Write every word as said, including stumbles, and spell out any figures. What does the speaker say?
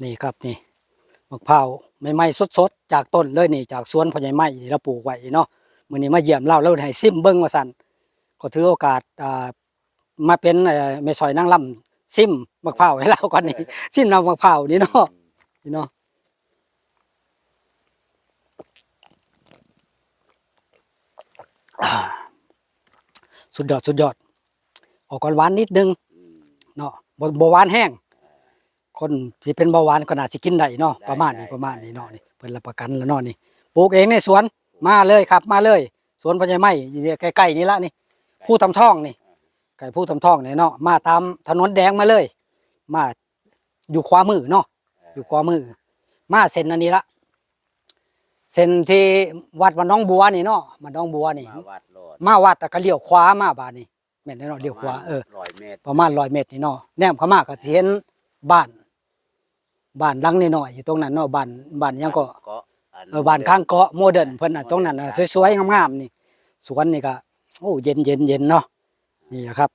นี่ครับ นี่ มะพร้าวใหม่ๆ สดๆ จากต้นเลยนี่ จากสวนพ่อใหญ่ไม้นี่ เราปลูกไว้เนาะ มื้อนี้มาเยี่ยมลาว แล้วให้ซิมเบิ่งว่าซั่น ก็ถือโอกาส อ่า มาเป็น เอ่อ แม่สร้อยนางรำ ซิมมะพร้าวให้ลาวก่อนนี่ ซิมน้ำมะพร้าวนี่เนาะ นี่เนาะ อ่า สุดยอด สุดยอด ออกหวานๆ นิดนึง อืม เนาะ บ่ บ่หวานแฮง คนที่เป็นเบาหวานก็น่าสิกินได้เนาะ ได้ ประมาณนี้ ได้ ประมาณนี้เนาะ ได้ นี่ เพิ่นรับประกันแล้วเนาะ นี่ ปลูกเองในสวน มาเลยครับ มาเลย สวนพ่อใหญ่ไม้ อยู่ใกล้ๆ นี่ละนี่ ภูตำทองนี่ ใกล้ภูตำทองนี่เนาะ มาตามถนนแดงมาเลย มาอยู่ขวามือเนาะ อยู่ขวามือ มาเส้นอันนี้ละ เส้นที่วัดบ้านหนองบัวนี่เนาะ บ้านหนองบัวนี่ มาวัดโลด มาวัดแล้วก็เลี้ยวขวามาบาดนี้ แม่นเนาะ เลี้ยวขวา ประมาณ เออ ร้อยเมตร ประมาณร้อยเมตรนี่เนาะ แนมเข้ามาก็สิเห็นบ้าน บ้านหลังน้อยๆ อยู่ตรงนั้นเนาะ บ้าน บ้านหยังก็ เกาะ อัน เออ บ้าน โมเดิร์น ข้างเกาะโมเดิร์นเพิ่นน่ะ โมเดิร์น ตรงนั้นน่ะ สวยๆ งามๆ นี่ สวนนี่ก็ โอ้ เย็นๆ เย็นเนาะ นี่แหละครับ